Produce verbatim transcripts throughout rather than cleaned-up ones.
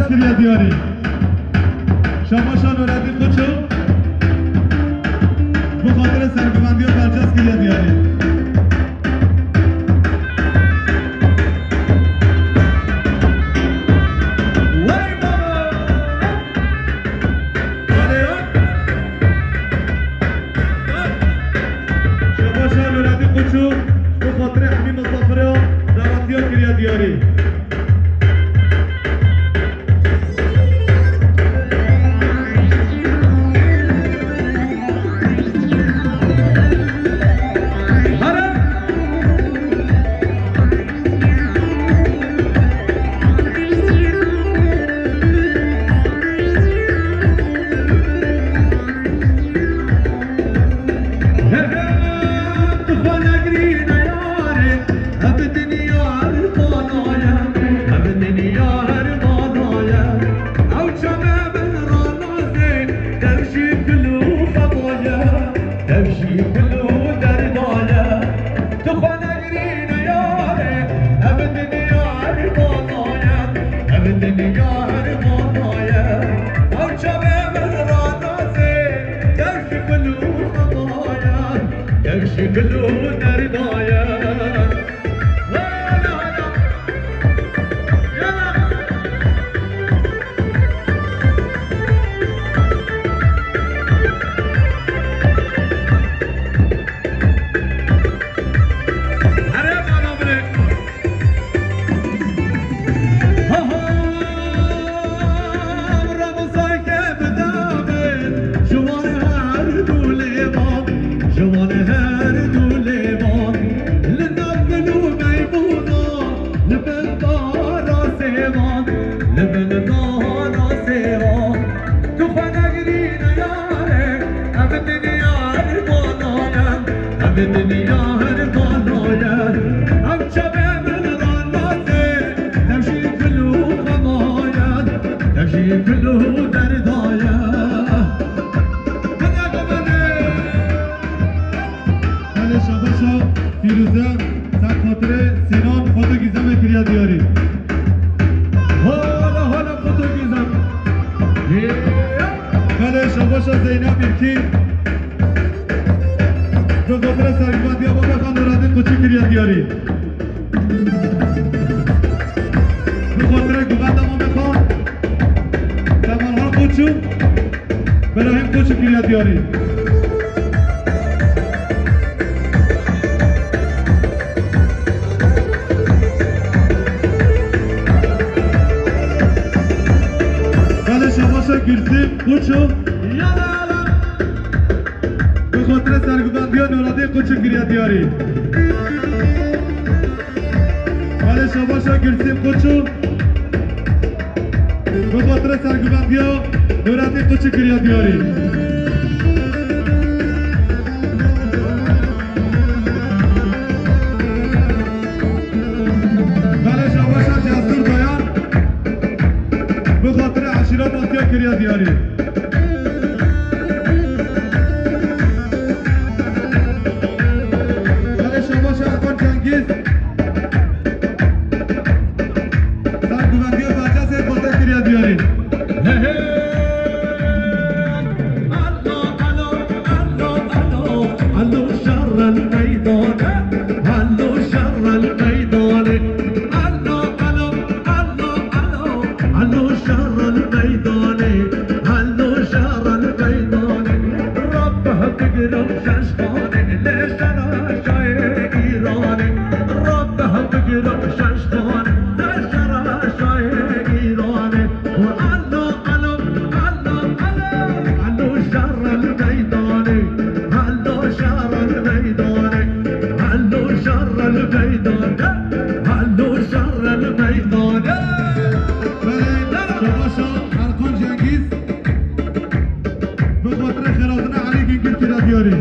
Kiriye diyarî. Şabaşa Nureddin Koço. Bu xatirê sergivendiya bercas kiriye diyarî. Wey baba! Alê ya! Şabaşa Nureddin Koço, bu xatirê hemî misafira, davetîya kiriye diyarî. Ev dinya her bana ye, ev dinya her bana ye. Ew çavê min ranazê, dev jî gul û xema ye, dev jî gul û derda ye. Tu xwe negrîne yare, ev dinya her bana ye, ev dinya her bana ye. Ew çavê min ranazê, dev jî gul û xema ye. Ev jî gul û derda ye. Hala, hala. Yala. Here bana bire. Ha, ha. Remzayke bi dawê, ji wan her du lêvan, ji wan her du lêvan, li nav gul û meybûna, li bin dara sêvan, li bin dara sêvan. Tu xwe negirîne yare, ev dinya her bana ye, ev dinya her bana ye. Ev çavê min ranazê, dev jî gul û xema ye, dev jî gul û derda ye. Bine bimene. Belê şabaşa Fîruze, ser xatirê Sînan, foto Gîzemê kiriye diyarî. Hala hala foto Gîzem. Belê şabaşa Zeynep Îlkin, bi xatirê sergivendiya Babê Xan Nureddin Koçî kiriye diyarî. Bi xatirê guvenda Mamê Xan, Kemal Han Koçû, Berahîm Koçû kiriye diyarî. Belê şabaşa Gulsîm Koçû. Yala yala. Bi xatirê serguvendiya Nureddin Koçû kiriye diyarî. Belê şabaşa Gulsîm Koçû. Bi xatirê serguvendiya Nureddin Koçû kiriye diyarî. Belê şabaşa Cesur Dayan. Bi xatirê eşîra Matiya kiriye diyarî. Belê şabaşa Erkan Cengiz. Serguvendiya Bercasê xwete kiriye diyarî. He he. Alo, alo, alo, alo, alo şerrel meydane, alo şerrel meydane. Alo, alo, alo, alo, alo şerrel meydane, alo şerrel meydane. Rabbeh bigirim şeşxane, lê şera şayê Îranê. Rabbeh bigirim şeşxane, lê şera şayê Îranê. Alo, alo, alo, alo, alo şerrel meydane, alo şerrel meydane, alo şerrel meydane, alo şerrel meydane. Belê, şabaşa Erkan Cengiz, bi xatirê xêratina Elî Gingil kiriye diyarî.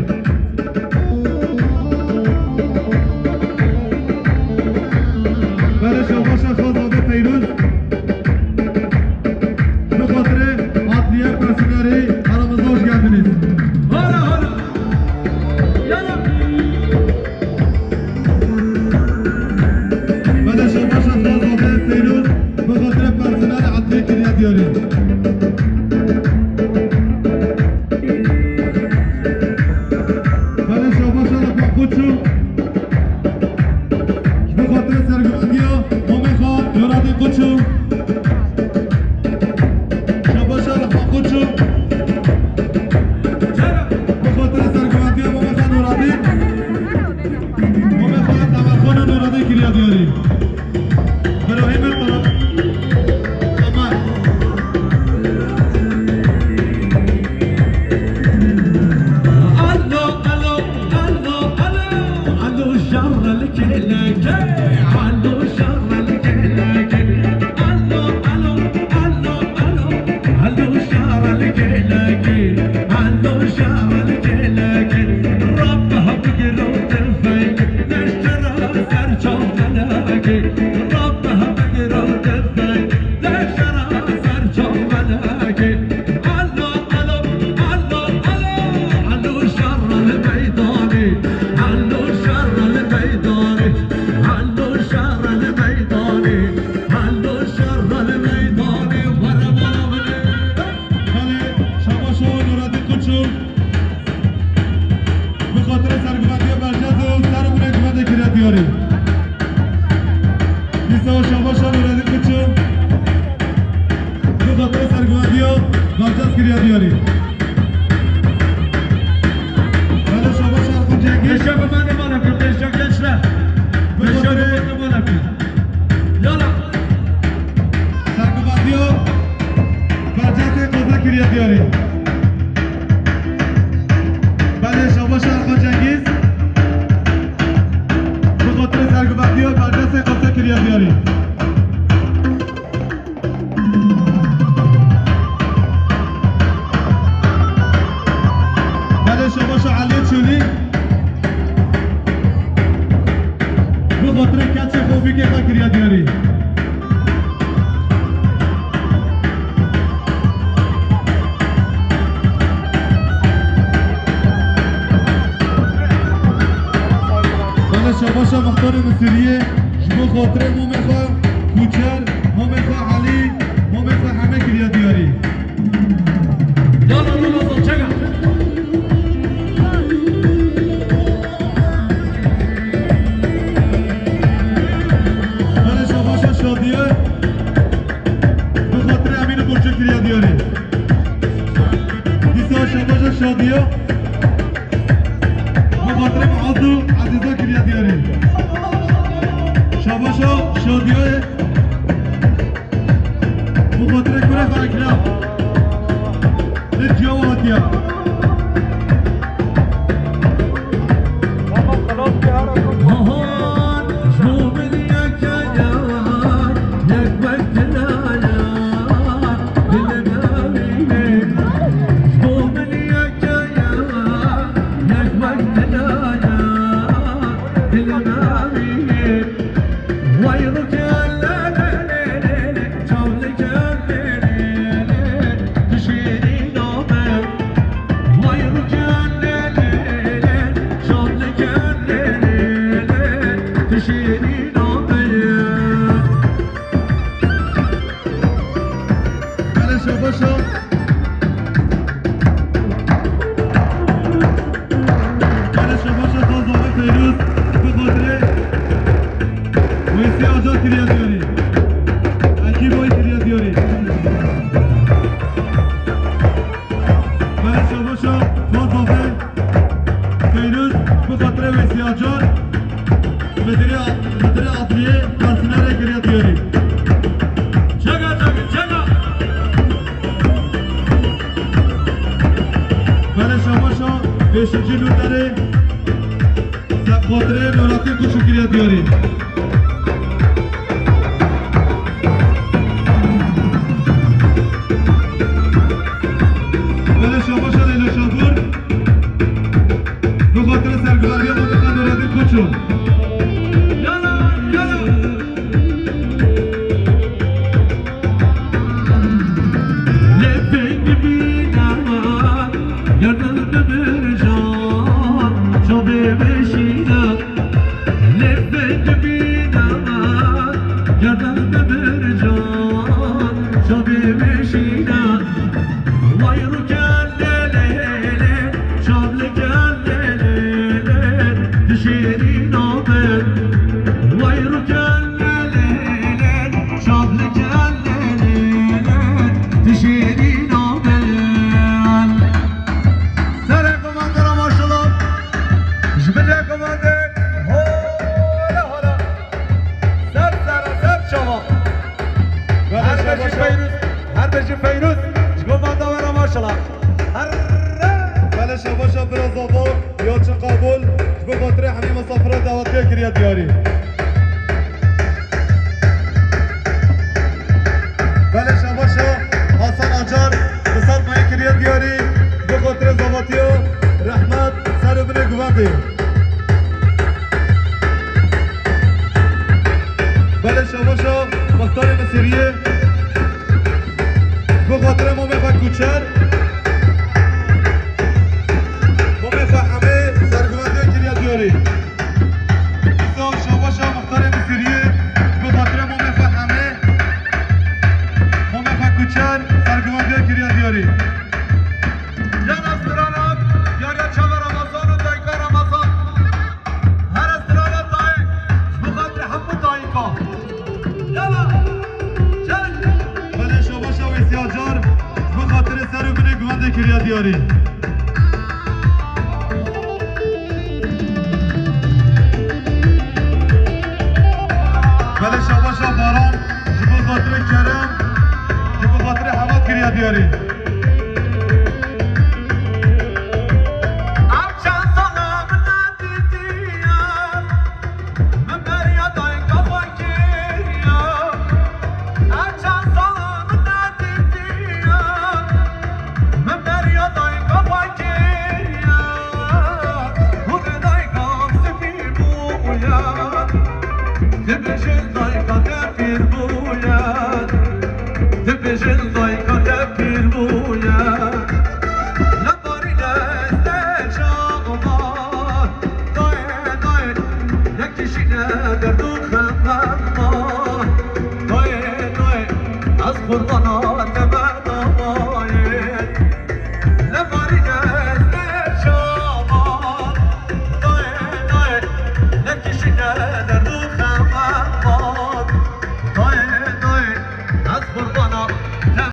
Nureddin Koçum, bi xatirê serguvendiya Bercas kiriye diyarî. Belê şabaş Erkan Cengiz. Beşe bi me de mala kir, beşe gençler. Beşe bi me de mala kir. Yala. Serguvendiya Bercasê Qoze kiriye diyarî. Belê şabaş Erkan Cengiz. Bi xatirê serguvendiya Bercasê Qoze kiriye diyarî. Belê şabaşa Eliyê Çolî. Bi xatirê keçê xwe bîkê xwe kiriye diyarî. Belê şabaşa Mextarê Misiriyê ji bo xatirê momê xwe Kuçer, momê xwe Elî, momê xwe Heme kiriye diyarî. Yala, yala, çeka. Belê şabaşa Şadiye. Bi xatirê Emîn û Burcu kiriye diyarî. Dîsa şabaşa Şadiye. Bi xatirê Muaz û Ezîza kiriye diyarî. Şabaşa Şadiye. Bi xatirê kurê xwe Ekrem. Li ciya we hatiye. Belê şabaşa. Belê şabaşa Xazavê Feyrûz, bi xatirê Wêsî Acar kiriye diyarî. Ekîba wî kiriye diyarî. Belê şabaşa Xazavê Feyrûz, bi xatirê Wêsî Acar. Müdürê, müdürê adliyê personelê kiriye diyarî. Çeka, çeka, çeka. Belê şabaşa beşinci nûnerê Seb Xatirê Nurettin Kuçu kiriye diyarî. Belê şabaşa Leyla Şabur. Bi xatirê serguvendiya Mustafa Nureddin Koço. Yala, yala. Lê veng bîna, gerdan bibirja, çavê bişîna. Lê veng bîna, gerdan bibirja, çavê bişîna. Way ruke lê lê lê, şablike lê lê lê, dişêrî nabe. Way ruke lê lê lê, şablike lê lê lê, dişêrî nabe. Serê komandora maşallah. Ji bilê komandê. Hola hola. Ser sera ser çava. Her beşî Feyrûz, her beşî Feyrûz. Ji bo manda we re maşallah. Her. Belê şabaşa bira zava Yalçın Kabul. Ji bo xatirê hemî misafira dawetiye kiriye diyarî. Belê şabaşa Hasan Acar, bi ser mayê kiriye diyarî. Bi xatirê zavatiya rehmet ser û binê guvendê. Belê şabaşa Mextarê Misiriyê. Bi xatirê momê xwe Kuçer. Momê xwe Hemê serguvendiya kiriye diyarî. Dîsa şabaşa Mextarê Misiriyê. Bi xatirê momê xwe Hemê. Momê xwe Kuçer serguvendiya kiriye diyarî. Yala stranan, yariya çava Ramazan û dayika Ramazan. Her stranan dayik, ji bo xatirê hemû dayika. Yala. kiriye diyarî. Belê şabaşa Baran ji bo xatirê Kerem, ji bo xatirê Hemed kiriye diyarî. Ev çend sala min nedîtiye, min beriya dayika xwe kiriye. Ev çend sala min nedîtiye, min beriya dayika xwe kiriye. Hûn dayika spî bûye. Dibêjin dayika te pîr bûye. Dibêjin dayika te pîr bûye. Lebarî destê çaxma. Dayê, dayê, yekî jî ne derd û xemem ma. Dayê, dayê, ez qurbana